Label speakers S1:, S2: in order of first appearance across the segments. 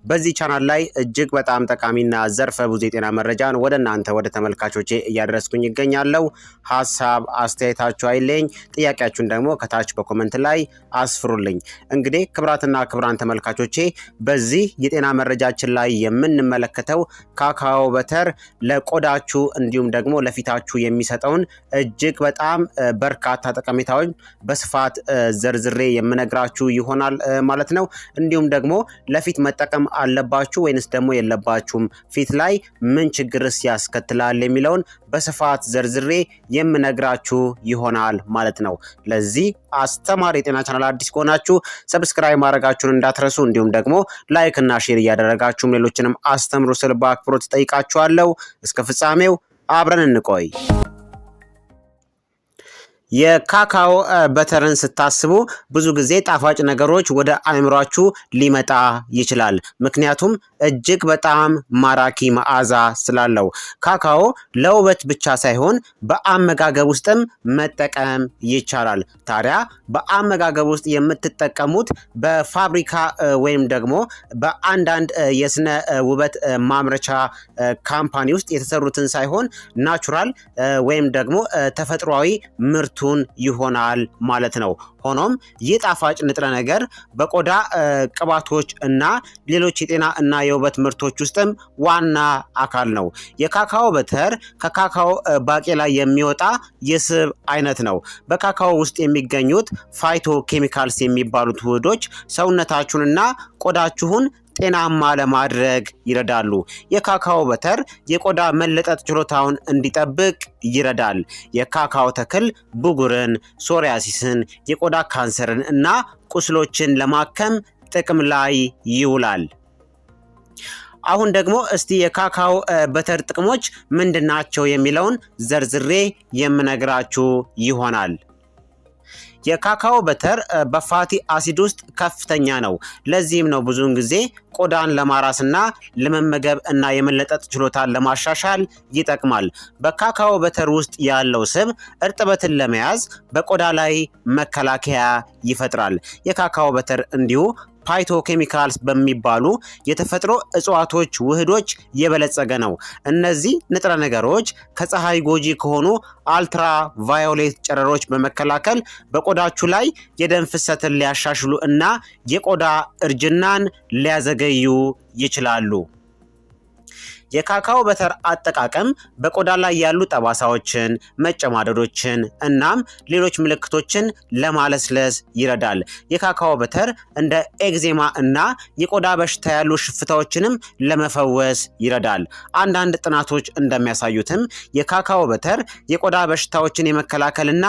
S1: በዚህ ቻናል ላይ እጅግ በጣም ጠቃሚና ዘርፈ ብዙ የጤና መረጃን ወደ እናንተ ወደ ተመልካቾቼ እያደረስኩኝ ይገኛለሁ። ሀሳብ አስተያየታችሁ አይለኝ፣ ጥያቄያችሁን ደግሞ ከታች በ comment ላይ አስፍሩልኝ። እንግዲህ ክቡራትና ክቡራን ተመልካቾቼ፣ በዚህ የጤና መረጃችን ላይ የምንመለከተው cacao butter ለቆዳችሁ እንዲሁም ደግሞ ለፊታችሁ የሚሰጠውን እጅግ በጣም በርካታ ጠቀሜታዎች በስፋት ዘርዝሬ የምነግራችሁ ይሆናል ማለት ነው። እንዲሁም ደግሞ ለፊት መጠቀም አለባችሁ ወይንስ ደግሞ የለባችሁም፣ ፊት ላይ ምን ችግርስ ያስከትላል የሚለውን በስፋት ዘርዝሬ የምነግራችሁ ይሆናል ማለት ነው። ለዚህ አስተማሪ የጤና ቻናል አዲስ ከሆናችሁ subscribe ማድረጋችሁን እንዳትረሱ፣ እንዲሁም ደግሞ like እና share እያደረጋችሁም ሌሎችንም አስተምሩ ስል በአክብሮት እጠይቃችኋለሁ። እስከ ፍጻሜው አብረን እንቆይ። የ cacao butter ን ስታስቡ ብዙ ጊዜ ጣፋጭ ነገሮች ወደ አእምሯችሁ ሊመጣ ይችላል። ምክንያቱም እጅግ በጣም ማራኪ መዓዛ ስላለው። ካካኦ ለውበት ብቻ ሳይሆን በአመጋገብ ውስጥም መጠቀም ይቻላል። ታዲያ በአመጋገብ ውስጥ የምትጠቀሙት በፋብሪካ ወይም ደግሞ በአንዳንድ የስነ ውበት ማምረቻ company ውስጥ የተሰሩትን ሳይሆን natural ወይም ደግሞ ተፈጥሯዊ ምርቱን ይሆናል ማለት ነው። ሆኖም ይህ ጣፋጭ ንጥረ ነገር በቆዳ ቅባቶች እና ሌሎች የጤና እና የውበት ምርቶች ውስጥም ዋና አካል ነው። የ cacao butter ከካካኦ ባቄላ የሚወጣ የስብ አይነት ነው። በካካኦ ውስጥ የሚገኙት phytochemicals የሚባሉት ውህዶች ሰውነታችሁንና ቆዳችሁን ጤናማ ለማድረግ ይረዳሉ። የ cacao butter የቆዳ መለጠጥ ችሎታውን እንዲጠብቅ ይረዳል። የካካኦ ተክል ብጉርን፣ psoriasis ን፣ የቆዳ ካንሰርን እና ቁስሎችን ለማከም ጥቅም ላይ ይውላል። አሁን ደግሞ እስቲ የ cacao butter ጥቅሞች ምንድናቸው የሚለውን ዘርዝሬ የምነግራችሁ ይሆናል። የ cacao butter በ fatty acid ውስጥ ከፍተኛ ነው። ለዚህም ነው ብዙውን ጊዜ ቆዳን ለማራስና ለመመገብ እና የመለጠጥ ችሎታን ለማሻሻል ይጠቅማል። በ cacao butter ውስጥ ያለው ስብ እርጥበትን ለመያዝ በቆዳ ላይ መከላከያ ይፈጥራል። የ cacao butter እንዲሁ phytochemicals በሚባሉ የተፈጥሮ እጽዋቶች ውህዶች የበለጸገ ነው። እነዚህ ንጥረ ነገሮች ከፀሐይ ጎጂ ከሆኑ አልትራ ቫዮሌት ጨረሮች በመከላከል በቆዳችሁ ላይ የደም ፍሰትን ሊያሻሽሉ እና የቆዳ እርጅናን ሊያዘገዩ ይችላሉ። የ cacao butter አጠቃቀም በቆዳ ላይ ያሉ ጠባሳዎችን፣ መጨማደዶችን እናም ሌሎች ምልክቶችን ለማለስለስ ይረዳል። የ cacao butter እንደ eczema እና የቆዳ በሽታ ያሉ ሽፍታዎችንም ለመፈወስ ይረዳል። አንዳንድ ጥናቶች እንደሚያሳዩትም የ cacao butter የቆዳ በሽታዎችን የመከላከልና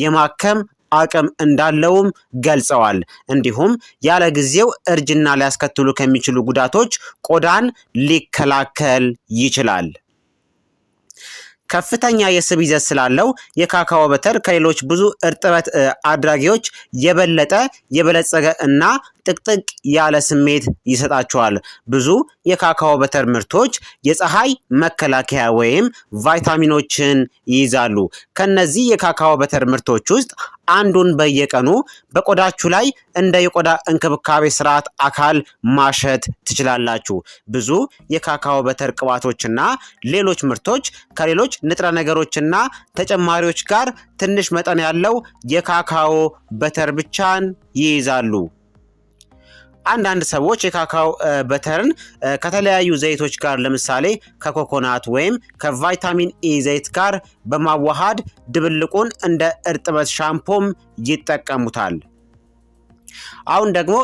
S1: የማከም አቅም እንዳለውም ገልጸዋል። እንዲሁም ያለ ጊዜው እርጅና ሊያስከትሉ ከሚችሉ ጉዳቶች ቆዳን ሊከላከል ይችላል። ከፍተኛ የስብ ይዘት ስላለው የ cacao butter ከሌሎች ብዙ እርጥበት አድራጊዎች የበለጠ የበለጸገ እና ጥቅጥቅ ያለ ስሜት ይሰጣቸዋል። ብዙ የ cacao butter ምርቶች የፀሐይ መከላከያ ወይም ቫይታሚኖችን ይይዛሉ። ከነዚህ የ cacao butter ምርቶች ውስጥ አንዱን በየቀኑ በቆዳችሁ ላይ እንደ የቆዳ እንክብካቤ ስርዓት አካል ማሸት ትችላላችሁ። ብዙ የ cacao butter ቅባቶችና ሌሎች ምርቶች ከሌሎች ንጥረ ነገሮችና ተጨማሪዎች ጋር ትንሽ መጠን ያለው የ cacao butter ብቻን ይይዛሉ። አንዳንድ ሰዎች የ cacao butter ን ከተለያዩ ዘይቶች ጋር፣ ለምሳሌ ከኮኮናት ወይም ከ vitamin E ዘይት ጋር በማዋሃድ ድብልቁን እንደ እርጥበት ሻምፖም ይጠቀሙታል። አሁን ደግሞ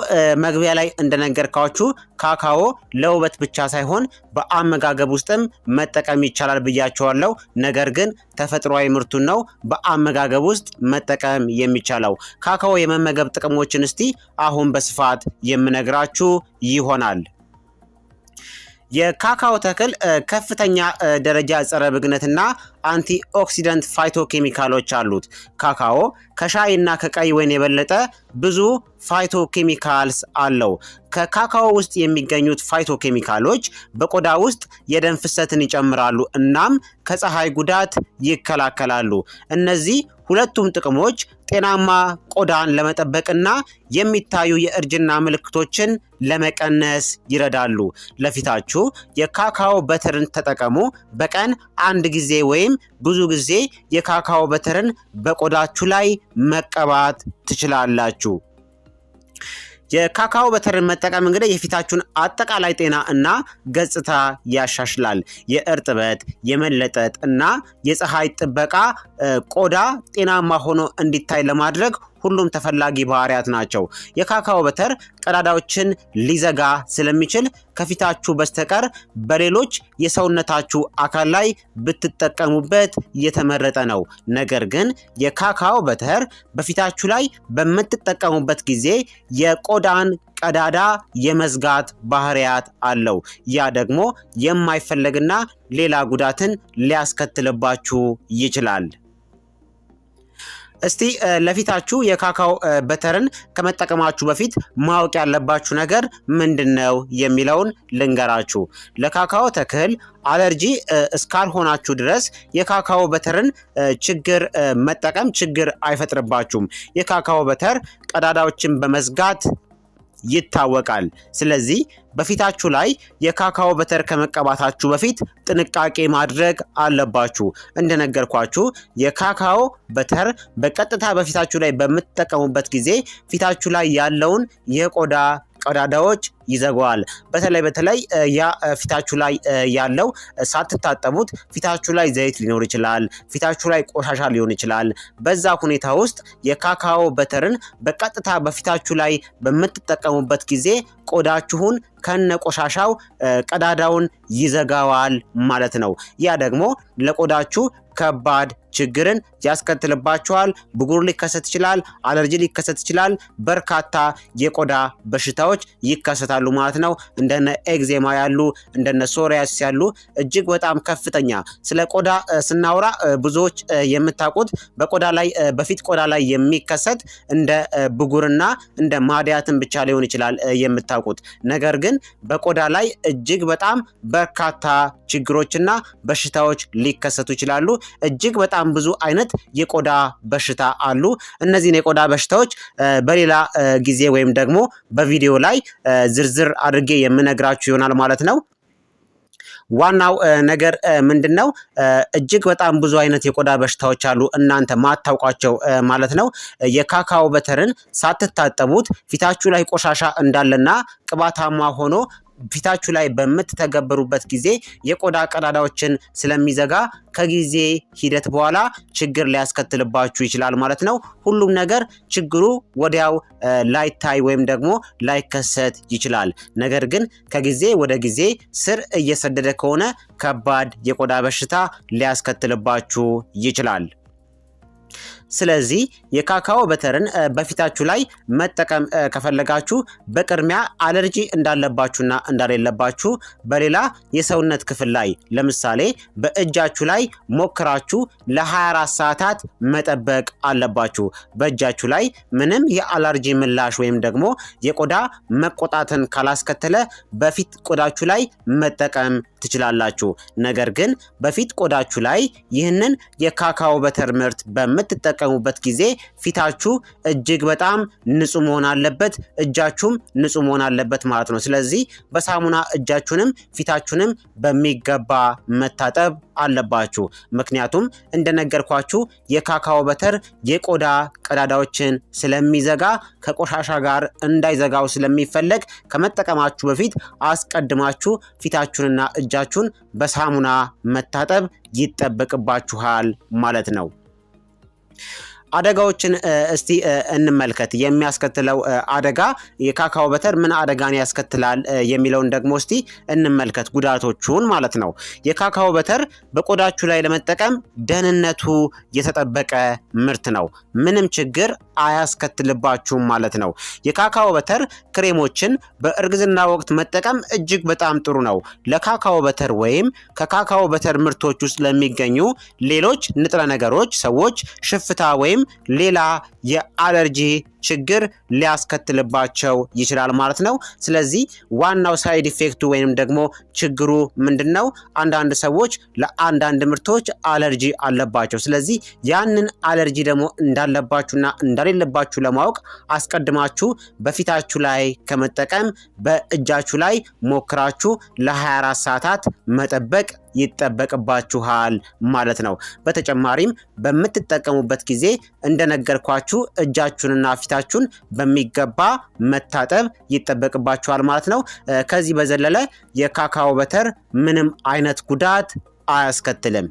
S1: መግቢያ ላይ እንደነገርኳችሁ ካካኦ ለውበት ብቻ ሳይሆን በአመጋገብ ውስጥም መጠቀም ይቻላል ብያቸዋለሁ። ነገር ግን ተፈጥሯዊ ምርቱን ነው በአመጋገብ ውስጥ መጠቀም የሚቻለው። ካካኦ የመመገብ ጥቅሞችን እስቲ አሁን በስፋት የምነግራችሁ ይሆናል። የካካኦ ተክል ከፍተኛ ደረጃ ጸረ ብግነትና antioxidant phytochemical ኦች አሉት። ካካኦ ከሻይ እና ከቀይ ወይን የበለጠ ብዙ phytochemicals አለው። ከካካኦ ውስጥ የሚገኙት phytochemical ኦች በቆዳ ውስጥ የደም ፍሰትን ይጨምራሉ እናም ከፀሐይ ጉዳት ይከላከላሉ። እነዚህ ሁለቱም ጥቅሞች ጤናማ ቆዳን ለመጠበቅና የሚታዩ የእርጅና ምልክቶችን ለመቀነስ ይረዳሉ። ለፊታችሁ የ cacao butter ን ተጠቀሙ። በቀን አንድ ጊዜ ወይም ብዙ ጊዜ የ cacao butter ን በቆዳችሁ ላይ መቀባት ትችላላችሁ። የ cacao butter ን መጠቀም እንግዲህ የፊታችሁን አጠቃላይ ጤና እና ገጽታ ያሻሽላል። የእርጥበት፣ የመለጠጥ እና የፀሐይ ጥበቃ ቆዳ ጤናማ ሆኖ እንዲታይ ለማድረግ ሁሉም ተፈላጊ ባህሪያት ናቸው። የ cacao butter ቀዳዳዎችን ሊዘጋ ስለሚችል ከፊታችሁ በስተቀር በሌሎች የሰውነታችሁ አካል ላይ ብትጠቀሙበት የተመረጠ ነው። ነገር ግን የ cacao butter በፊታችሁ ላይ በምትጠቀሙበት ጊዜ የቆዳን ቀዳዳ የመዝጋት ባህሪያት አለው። ያ ደግሞ የማይፈለግና ሌላ ጉዳትን ሊያስከትልባችሁ ይችላል። እስቲ ለፊታችሁ የ cacao butter ን ከመጠቀማችሁ በፊት ማወቅ ያለባችሁ ነገር ምንድን ነው የሚለውን ልንገራችሁ። ለካካኦ ተክል አለርጂ እስካልሆናችሁ ድረስ የ cacao butter ን ችግር መጠቀም ችግር አይፈጥርባችሁም። የ cacao butter ቀዳዳዎችን በመዝጋት ይታወቃል። ስለዚህ በፊታችሁ ላይ የ cacao butter ከመቀባታችሁ በፊት ጥንቃቄ ማድረግ አለባችሁ። እንደነገርኳችሁ የ cacao butter በቀጥታ በፊታችሁ ላይ በምትጠቀሙበት ጊዜ ፊታችሁ ላይ ያለውን የቆዳ ቀዳዳዎች ይዘጋዋል። በተለይ በተለይ ያ ፊታችሁ ላይ ያለው ሳትታጠቡት ፊታችሁ ላይ ዘይት ሊኖር ይችላል፣ ፊታችሁ ላይ ቆሻሻ ሊሆን ይችላል። በዛ ሁኔታ ውስጥ የ cacao butter ን በቀጥታ በፊታችሁ ላይ በምትጠቀሙበት ጊዜ ቆዳችሁን ከነ ቆሻሻው ቀዳዳውን ይዘጋዋል ማለት ነው። ያ ደግሞ ለቆዳችሁ ከባድ ችግርን ያስከትልባችኋል። ብጉር ሊከሰት ይችላል። አለርጂ ሊከሰት ይችላል። በርካታ የቆዳ በሽታዎች ይከሰታሉ ማለት ነው። እንደነ eczema ያሉ፣ እንደነ psoriasis ያሉ እጅግ በጣም ከፍተኛ። ስለ ቆዳ ስናወራ ብዙዎች የምታውቁት በቆዳ ላይ፣ በፊት ቆዳ ላይ የሚከሰት እንደ ብጉርና እንደ ማዲያትን ብቻ ሊሆን ይችላል የምታውቁት። ነገር ግን በቆዳ ላይ እጅግ በጣም በርካታ ችግሮችና በሽታዎች ሊከሰቱ ይችላሉ። እጅግ በጣም ብዙ አይነት የቆዳ በሽታ አሉ። እነዚህን የቆዳ በሽታዎች በሌላ ጊዜ ወይም ደግሞ በቪዲዮ ላይ ዝርዝር አድርጌ የምነግራችሁ ይሆናል ማለት ነው። ዋናው ነገር ምንድን ነው? እጅግ በጣም ብዙ አይነት የቆዳ በሽታዎች አሉ፣ እናንተ ማታውቋቸው ማለት ነው። የ cacao butter ን ሳትታጠቡት ፊታችሁ ላይ ቆሻሻ እንዳለና ቅባታማ ሆኖ ፊታችሁ ላይ በምትተገበሩበት ጊዜ የቆዳ ቀዳዳዎችን ስለሚዘጋ ከጊዜ ሂደት በኋላ ችግር ሊያስከትልባችሁ ይችላል ማለት ነው። ሁሉም ነገር ችግሩ ወዲያው ላይታይ ወይም ደግሞ ላይከሰት ይችላል። ነገር ግን ከጊዜ ወደ ጊዜ ስር እየሰደደ ከሆነ ከባድ የቆዳ በሽታ ሊያስከትልባችሁ ይችላል። ስለዚህ የ cacao butter ን በፊታችሁ ላይ መጠቀም ከፈለጋችሁ በቅድሚያ አለርጂ እንዳለባችሁና እንዳሌለባችሁ በሌላ የሰውነት ክፍል ላይ፣ ለምሳሌ በእጃችሁ ላይ ሞክራችሁ ለ24 ሰዓታት መጠበቅ አለባችሁ። በእጃችሁ ላይ ምንም የአለርጂ ምላሽ ወይም ደግሞ የቆዳ መቆጣትን ካላስከተለ በፊት ቆዳችሁ ላይ መጠቀም ትችላላችሁ። ነገር ግን በፊት ቆዳችሁ ላይ ይህንን የ cacao butter ምርት በምትጠቀሙበት ጊዜ ፊታችሁ እጅግ በጣም ንጹህ መሆን አለበት፣ እጃችሁም ንጹህ መሆን አለበት ማለት ነው። ስለዚህ በሳሙና እጃችሁንም ፊታችሁንም በሚገባ መታጠብ አለባችሁ። ምክንያቱም እንደነገርኳችሁ የ cacao butter የቆዳ ቀዳዳዎችን ስለሚዘጋ፣ ከቆሻሻ ጋር እንዳይዘጋው ስለሚፈለግ ከመጠቀማችሁ በፊት አስቀድማችሁ ፊታችሁንና እጃችሁን በሳሙና መታጠብ ይጠበቅባችኋል ማለት ነው። አደጋዎችን እስቲ እንመልከት። የሚያስከትለው አደጋ፣ የ cacao butter ምን አደጋን ያስከትላል የሚለውን ደግሞ እስቲ እንመልከት፣ ጉዳቶቹን ማለት ነው። የ cacao butter በቆዳችሁ ላይ ለመጠቀም ደህንነቱ የተጠበቀ ምርት ነው። ምንም ችግር አያስከትልባችሁም ማለት ነው። የ cacao butter ክሬሞችን በእርግዝና ወቅት መጠቀም እጅግ በጣም ጥሩ ነው። ለ cacao butter ወይም ከ cacao butter ምርቶች ውስጥ ለሚገኙ ሌሎች ንጥረ ነገሮች ሰዎች ሽፍታ ወይም ሌላ የአለርጂ ችግር ሊያስከትልባቸው ይችላል ማለት ነው። ስለዚህ ዋናው side effect ኡ ወይንም ደግሞ ችግሩ ምንድን ነው? አንዳንድ ሰዎች ለአንዳንድ ምርቶች አለርጂ አለባቸው። ስለዚህ ያንን አለርጂ ደግሞ እንዳለባችሁና እንደሌለባችሁ ለማወቅ አስቀድማችሁ በፊታችሁ ላይ ከመጠቀም በእጃችሁ ላይ ሞክራችሁ ለ24 ሰዓታት መጠበቅ ይጠበቅባችኋል ማለት ነው። በተጨማሪም በምትጠቀሙበት ጊዜ እንደነገርኳችሁ እጃችሁንና ፊታችሁን በሚገባ መታጠብ ይጠበቅባችኋል ማለት ነው። ከዚህ በዘለለ የ cacao butter ምንም አይነት ጉዳት አያስከትልም።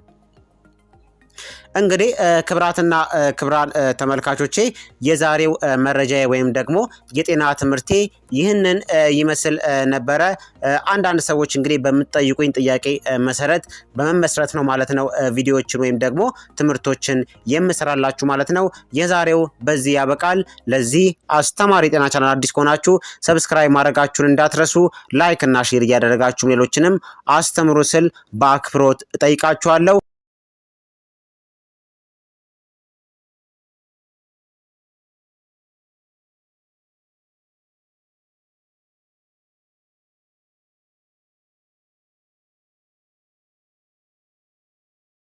S1: እንግዲህ ክቡራትና ክቡራን ተመልካቾቼ፣ የዛሬው መረጃ ወይም ደግሞ የጤና ትምህርቴ ይህንን ይመስል ነበረ። አንዳንድ ሰዎች እንግዲህ በምትጠይቁኝ ጥያቄ መሰረት በመመስረት ነው ማለት ነው ቪዲዮዎችን ወይም ደግሞ ትምህርቶችን የምሰራላችሁ ማለት ነው። የዛሬው በዚህ ያበቃል። ለዚህ አስተማሪ ጤና ቻናል አዲስ ከሆናችሁ subscribe ማድረጋችሁን እንዳትረሱ፣ like እና share እያደረጋችሁ ሌሎችንም አስተምሩ ስል በአክብሮት እጠይቃችኋለሁ።